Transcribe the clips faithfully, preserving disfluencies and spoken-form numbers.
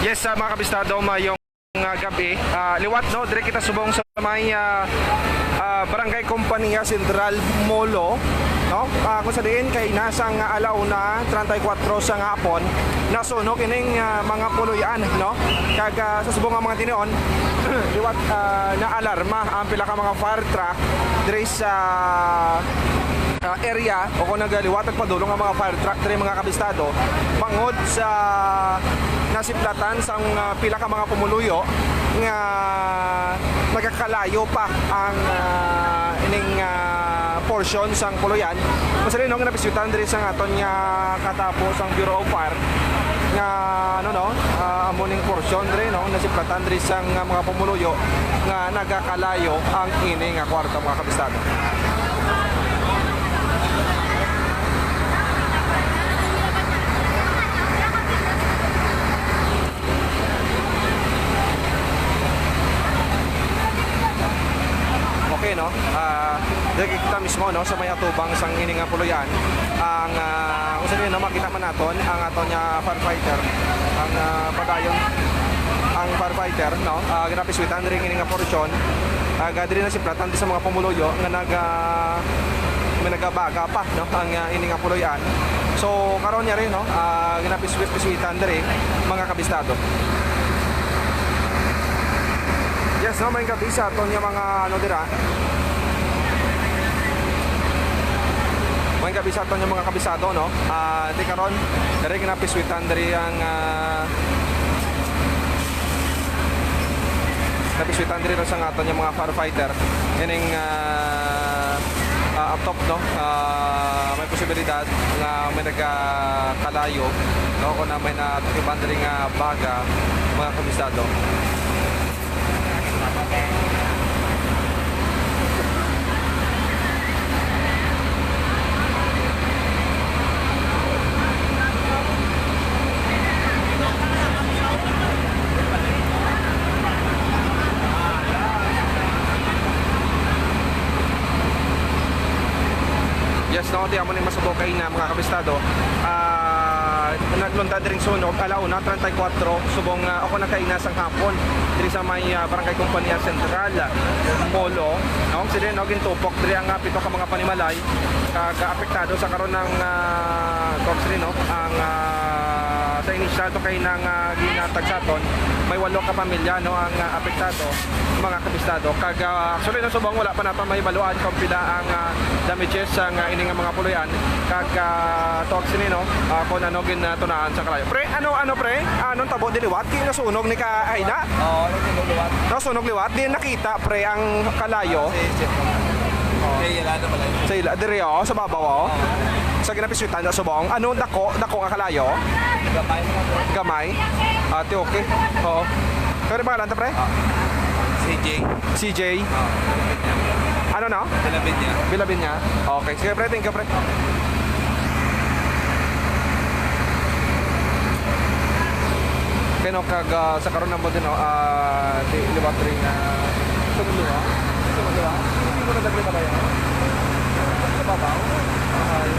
Yes, sa mga kabistado, mayong, ah, gabi. Ah, liwat, no, dire kita subong sa may, ah, ah, Barangay Kompanya Central, Molo, no? Ah, kung sa diin kay nasang, ah, alauna treinta y cuatro sa hapon, nasunog ining, ah, mga puloy-an, no? Kag, ah, sa subong nga mga tinion, liwat, ah, naalarma ang pila ka mga fire truck diri sa, ah, area, o kung nagaliwat ang padulong ang mga fire truck diri, mga kabistado, bangod sa nasiplatan sang, ah, pila ka mga pumuluyo nga nagakalayo pa ang, ah, ining, ah, portion sang puloy-an. Masali, no, nga napisyotan diri sa aton nga katapo sang Bureau of Fire nga, ano, no, ah, amo ning portion diri, no, nasiplatan diri sang, ah, mga pumuluyo nga nagakalayo ang ini nga kwarta, mga kabistado. Okay, no? Ah, diri kita mismo, no, sa may atubang sang ini nga puloy-an. Ang, ah, kung sa, no, makita man naton ang aton nga firefighter, ang, ah, padayon, ang firefighter, no, ah, ginapiswitan diri ini nga porsyon. Ah, ga-, diri na siplatan di sa mga pumuluyo nga naga-, may nagabaga pa, no, ang, ah, ini nga puloy-an. So, karon yari, no, ah, ginapiswit-piswitan diri, mga kabistado. Yes, no, may gabi sa aton nga mga, ano, dira. May gabi sa aton nga mga kabistado, no. Ah, di karon, diri ginapiswitan diri ang, ah, napiswitan diri sa aton nga mga firefighter. Ining, ah, ah, atop, no, ah, may posibilidad nga may nagakalayo, no, kung na may natukiban diri nga baga, mga kabistado. Yes, no, di amo ni masubo kay na, mga kabistado. Ah, naglunta diring sunog, ala una treinta y cuatro, subong, ah, ako nagkaina sang hapon, diri sa may, ah, Barangay Kompanya Central, Molo, no? Sila, no, gintupok diri ang, ah, pito ka mga panimalay, kag, ah, apektado sa karon ang, ah, tawag sini, no? Ang, ah, sa inisyal to kay nang, ah, ginatag sa aton, may walo ka pamilya, no, ang, ah, apektado, mga kabistado. Kag, ah, actually, no, subong wala pa nato mahibaluan kung pila ang, ah, damages sang, ah, ini nga mga puloy-an. Kag, ah, tawag sini, no, ah, kung ano gin, ah, tunaan sa kalayo. Pre, ano, ano, pre? Anong tabo di liwat? Di nasunog ni ka, ay na? Oo, nasunog liwat. Nasunog liwat? Di nakita, pre, ang kalayo? Ah, si, si, oh. Kay Yolanda pala yun. Sa ila, diri, oh, sa babaw, oh. Oo. Sa ginapiswitan na subong. Ano, dako, dako nga kalayo? Gamay. Gamay? Ate, okay. Oo. Pero pangalan to, pre? Ah, C J. C J? Ah, Villa Peña. Ano, no? Villa Peña. Villa Peña. Okay. Sige, pre. Thank you, pre. Kano kag, ah, sa karon na mo din, no? Ah, di liwat ring, ah, sumulo, ah. Sumulo, ah. Hindi mo na dagli na kayo, no? Sa babaw. Ah,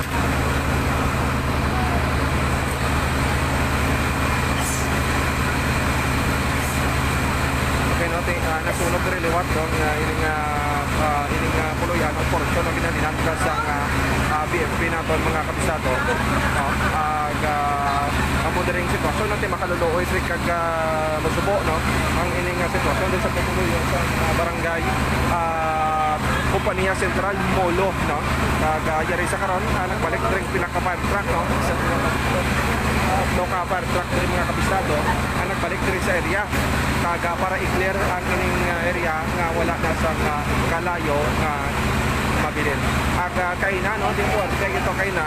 Okay, no, ti-, ah, nasunog diri liwat, no, nga ining, ah, ah, ining, ah, puloy-an, ang porsyon, no, ginhalinan ka sa, ah, ah, B F P naton, mga kabisado. No? Ag, ah, amo diri ang sitwasyon, no, ti makaluluoy diri kag, ah, masubo, no, ang ining, ah, sitwasyon diri sa pumuluyo sa, ah, barangay, ah, Kompanya Sentral, Molo, no. Kag, ah, yari sa karon, ah, nagbalik diri pila ka fire truck, no? Sa, no, ka fire truck diri, mga kabisado, ang nagbalik diri sa area. Kag, ah, para i-clear ang ining, ah, area nga wala na sang, ah, kalayo nga mabilin. Ag, ah, kaina, no, di ko, kay ito kaina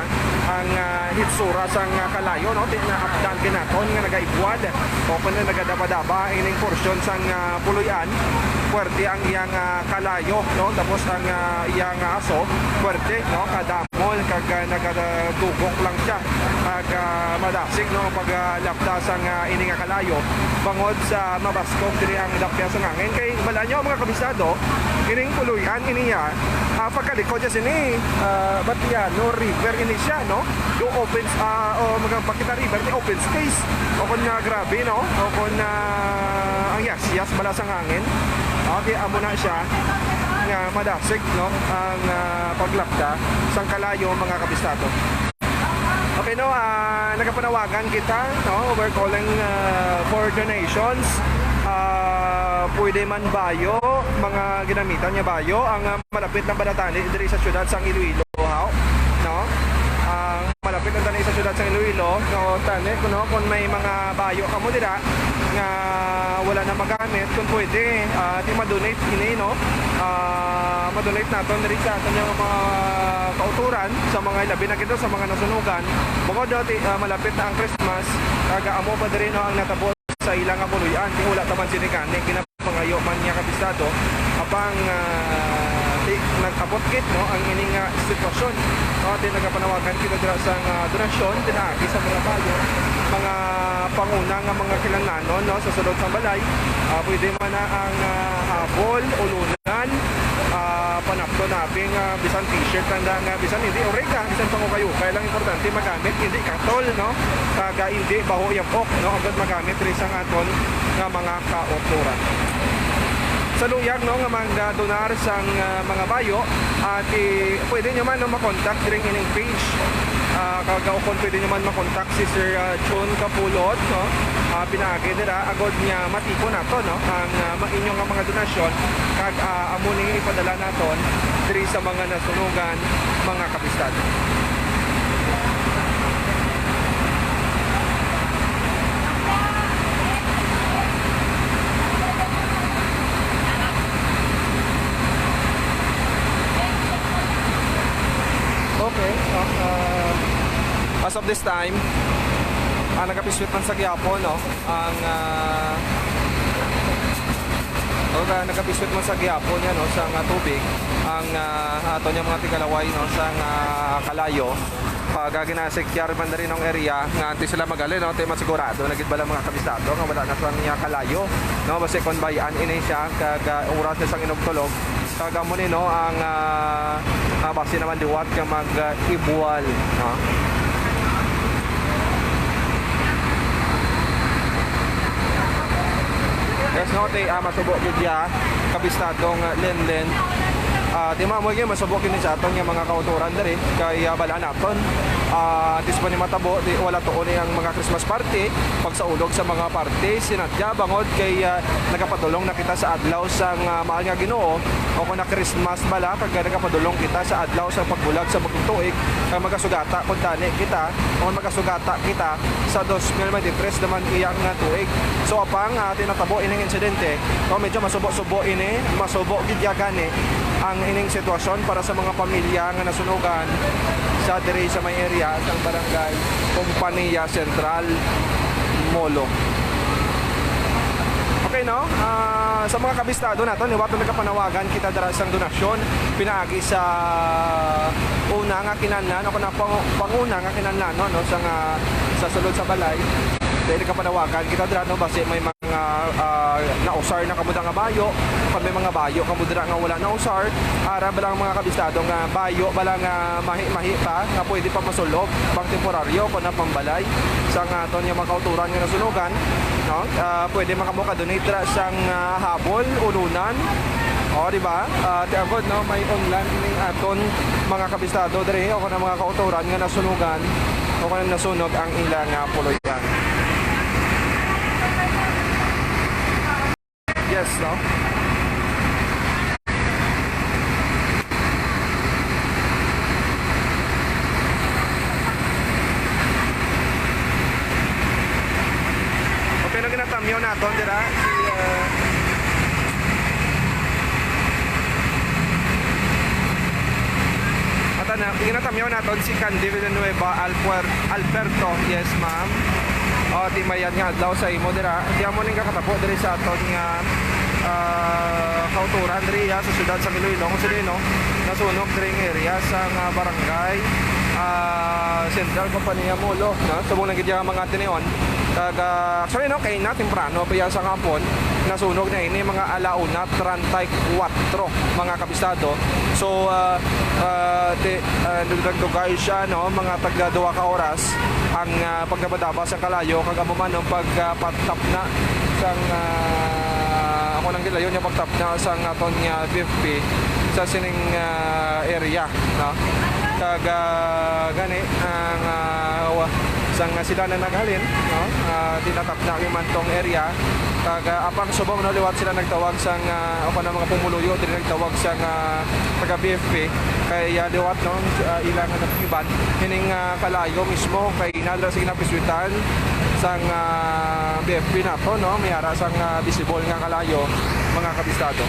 ang, ah, hitsura sang, ah, kalayo, no, di na apdan ginaton nga nagaigwal o kung nagadaba-daba ining porsyon sang, ah, puloy-an. Puwerte ang iyang, ah, kalayo, no? Tapos ang, ah, iyang aso, puwerte, no? Kadamol kag, ah, nagadugok lang siya. Kag, ah, madasig, no, pag, ah, lapda sang, ah, ini nga kalayo bangod sa mabaskog diri ang dapya sang hangin. Kay bala nyo, mga kabisado, ining puloy-an ini, ah, ah, pag kalikod siya sini, ah, Batiano River ini siya, no? Do open, ah, o mga Bakita River, di open space. O kon nga grabe, no? O kon, ah, ang yas-yas bala sang hangin. Okay, amo na siya nga madasig, no? Ang, ah, paglapda sang kalayo, mga kabistado. Okay, no, ah, nagapanawagan kita, no? We're calling, ah, for donations. Ah, pwede man bayo, mga ginamitan nga bayo. Ang, ah, malapit lang ba tani diri sa siyudad sang Iloilo, haw? No? Ang malapit lang tani sa siyudad sang Iloilo, no? Tani, no, kung may mga bayo kamo dira nga wala na magamit, kung pwede, ah, di ma-donate ini, no? Ah, ma-donate naton diri sa aton nga mga kauturan, sa mga labi na gid sa mga nasunugan. Bukod daw ti, ah, malapit na ang Christmas, kag amo pa diri, no, ang natabo sa ila nga puloy-an. Kung wala ta man sini gani, ginapangayo man niya kabisado, apang, ah, ti-, nag-abot gid, no, ang ini nga sitwasyon. No, ti nagapanawagan kita dira sa nga donasyon, pinaagi sa mga bayo, mga panguna nga mga kinahanglanon, no, sa sulod sang balay. Ah, pwede man na ang, ah, habol, ulunan, ah, panapton, napin, ah, bisan t-shirt lang na, nga bisan hindi, orega, bisan pangukay-ukay lang, importante magamit, hindi katol, no? Kag hindi baho yabok, no? Agud magamit diri sa aton nga mga kauturan. Sa luyag, no, nga magdonar sang, ah, mga bayo, at i-, pwede nyo man, no, makontak diri ining page. Ah, kag, o kung pwede nyo man makontak si Sir, ah, Jun Kapulot, no? Ah, pinaagi dira, agud nga matipon nato, no, ang, ah, ma-, inyo nga mga donasyon, kag, ah, amo ni ipadala naton diri sa mga nasunugan, mga kabistado. Okay, ah, ah, as of this time, ah, nagapisuit man sa gihapon, no? Ang, ah, o, ah, nagapisuit man sa gihapon yan, no, sa nga tubig, ang, ah, aton nga mga tigalaway, no, sa nga kalayo. Pag, ah, ginasekyar man diri nung area, nga antes sila magali, no, ti masigurado na gid bala mga kabisado nga wala na sa niya kalayo, no, basi kon bay-an ini siya, kag, ah, oras na sang inugtulog, kag amo ni, no, ang, ah, ah, basi naman liwat nga mag, ah, ibuwal, no? Yes, no, ti, ah, masubo gid ya, kabistadong, ah, Lenlen. Ah, ti, mamo gyud masubo kini sa aton nga mga kauturan diri, kay, ah, bala naton. Ah, antes pa ni matabo, ti, wala tuon ni ang mga Christmas party, pagsaulog sa mga party, sinadya bangod kay, ah, nagapadulong na kita sa adlaw sang, ah, mahal nga Ginoo, o kung na Christmas bala, kag nagapadulong kita sa adlaw sa pagbulag sa bagong tuig, kag magasugata kung tani kita, o magasugata kita sa dos mil twenty-three naman iya nga tuig. So, apang, ah, ti natabo ining insidente, no, medyo masubo-subo ini, masubo gid ya gani ang ining sitwasyon para sa mga pamilya nga nasunugan sa diri sa may area sang barangay Compania Central, Molo. Okay, no? Ah, sa mga kabistado naton, liwat na nagapanawagan kita dira sang donasyon pinaagi sa una nga kinahanglan o kana pang-, panguna nga kinahanglan, no, no, sa nga, sa sulod sa balay. Dahil nagapanawagan kita dira, no, basi may mga, ah, nausar na kamo dira nga bayo, kung may mga bayo kamo dira nga wala nausar, ara bala ang mga kabistado nga bayo bala nga mahi-mahi pa, nga pwede pa masul-ob, pang temporaryo, kung na pambalay, sa nga aton nga mga kauturan nga nasunugan, no? Ah, pwede man kamo ka-donate dira sang, ah, habol, ulunan. O, di ba? Ah, ti agod, no, may unlan ning aton mga kabistado diri, o kana mga kauturan nga nasunugan, o kana nasunog ang ila nga puloy-an. Yes, no? Okay, no, ginatamyaw naton dira si, uh, ata na, ginatamyaw naton si Candy Villanueva Alpuer-, Alberto. Yes, ma'am. O, ti mayad nga adlaw sa imo dira. Ti amo ning kakatabo diri sa aton nga, ah, kauturan diri, ah, sa siyudad sa Iloilo. Kung sino, no? Nasunog diri nga area sa nga barangay, ah, Central Compania Molo, no? Subong lang gid ang mga tinion. Kag, ah, actually, no, kay na temprano pa yan sa hapon, nasunog na ini mga alauna treinta y cuatro, mga kabistado. So, ah, ah, di, ah, nagdugay siya, no, mga tagda duha ka oras ang, ah, pagdabadaba sa kalayo, kag amo man ang pagpatapna sang, ah, ako nang gilayon nga pagtapna sang aton nga B F P sa sining, ah, area, no? Kag, ah, gani ang, ah, wa-, sang sila na naghalin, no? Ah, di natapna yung mantong area. Kag, ah, apang subong, no, liwat sila nagtawag sang, ah, ako na mga pumuluyo, dili nagtawag sang, ah, taga B F P. Kay, ah, liwat, no, ah, ilang natikiban ining, ah, kalayo mismo kay nadra sa ginapiswitan sang, ah, B F P nato, no? May ara sang, ah, visible nga kalayo, mga kabistado.